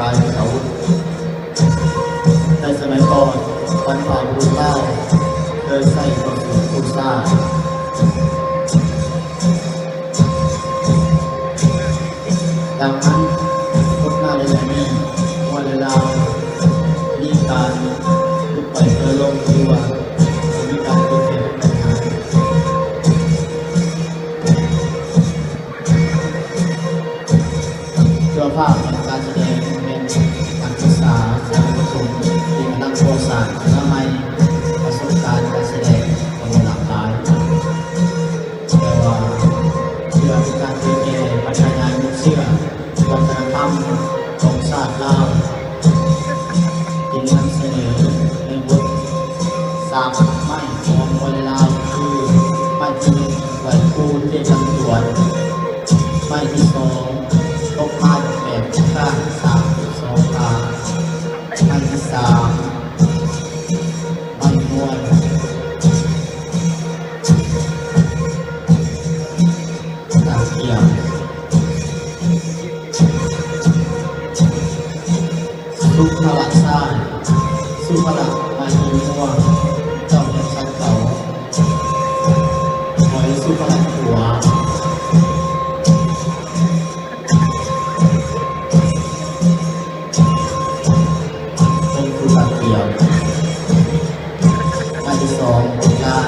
ອາວຸດ. ໃນສະໄໝກ່ອນ ບັນພະບຸລຸດລາວເຄີຍໃຊ້ຕໍ່ສູ້ຄູ່ຊາດ. ດັ່ງນັ້ນ ພົບມາໄລຍະນີ້ ມວຍລາວມີການລຸກໄປເພື່ອລົງ ຫຼືວ່າມີການເກີດແຂ່ງຂັນ. ເຈົ້າພາບແຫ່ງການສະແດງແມ່ນນັກສຶກສາສາຍປະຖົມທີ່ກຳລັງກໍ່ສ້າງຂຶ້ນມາໃໝ່, ປະສົບການການສະແດງກໍບໍ່ຫຼາກຫຼາຍ, ແຕ່ວ່າເພື່ອເປັນການເຜີຍແຜ່ພັດທະນາຍັດເຊື້ອວັດທະນະທຳຂອງຊາດລາວ ຈຶ່ງນຳສະເໜີໃນບົດສາມໄມ້ຂອງມວຍລາວ ຄື ໄມ້ທີໜຶ່ງ ໄຫວ້ຄູເທບລຳດວນ, ໄມ້ທີສອງ ຕົກມາແບບຂ້າງສາມສອງຂາ, ໄມ້ທີສາມ ໄມ້ງວນ ຕາກຽມ. ສຸພະລະຊ້າຍ, ສຸພະລະໄມ້ງວນ, ເຈົ້າແຫ່ງສັນເຕົາ, ຫອຍສຸພະລະຂົວ, ເປັນຜູ້ຕັດກຽມ, ໄມ້ທີສອງ ລາຍ.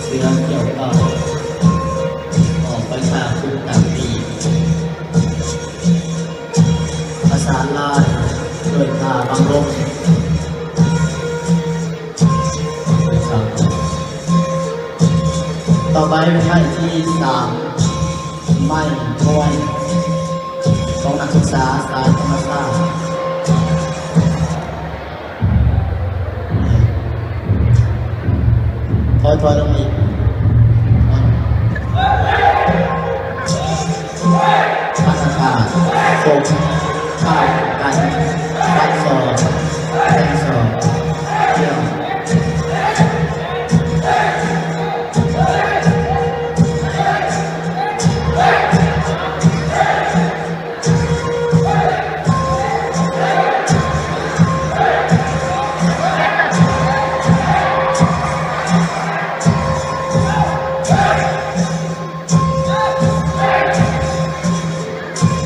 ເສືອກ່ຽວເຂົ້າ ອອກໄປຖ້າຄຸກກາງປີກ ປະສານລາຍດ້ວຍທ່າບັງລົມ. ຕໍ່ໄປເປັນໄມ້ທີສາມ ໄມ້ງວນ ຂອງນັກສຶກສາສາຍທຳມະຊາດ. ຖອຍ ຖອຍລົງມາອີກ. ພັດທະນາ ສົມ ຂ້າວ ກັນ ກັນສອນ ແທງສອນ ທ່ຽວ.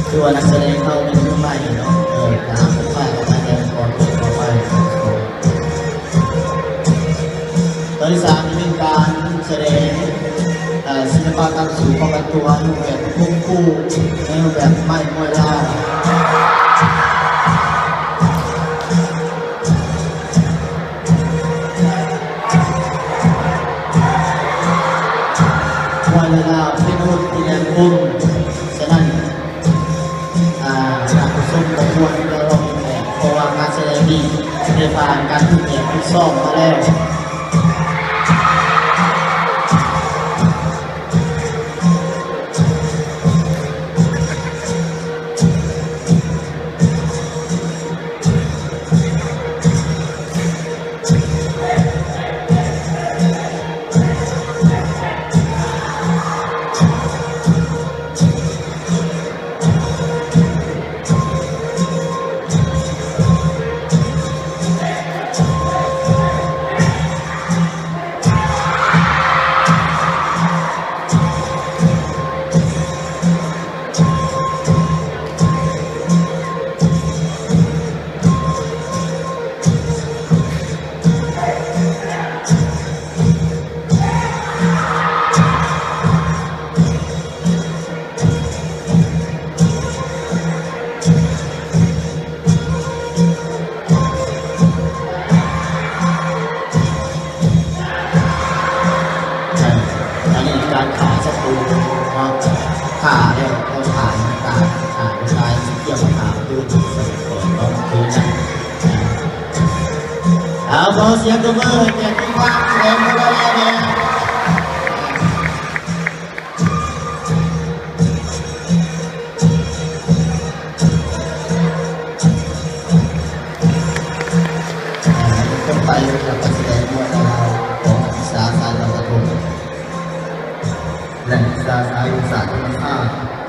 ຄືວ່ານັກສະແດງເຮົາເປັນມືໃໝ່ເນາະ, ເອີ ຕາມໄປ ໄປ ໄປ ໄປ ໄປ. ຕອນທີສາມນີ້ເປັນການສະແດງ ເອີ ສິລະປະການສູ້ປ້ອງກັນຕົວໃນຮູບແບບຄຸມຄູ່ ໃນຮູບແບບໄມ້ມວຍລາວ. ມວຍລາວເປັນອາວຸດທີ່ແຫຼມຄົມ, ສະນັ້ນ ອາ ທ່ານຜູ້ຊົມກໍຄວນທີ່ຈະລອງແບບ ເພາະວ່າການສະແດງນີ້ໄດ້ຜ່ານການຝຶກແບບຝຶກຊ້ອມມາແລ້ວ. ເ ເອົາ ຂໍສຽງຕົບມືໃຫ້ແກ່ທີມງານສະແດງໂມໂນແລແດ່. ຕໍ່ໄປເປັນການສະແດງມວຍລາວຂອງນັກສຶກສາສາຍລອຍກະທົງ ແລະ ນັກສຶກສາສາຍວິຊາທຳມະຊາດ.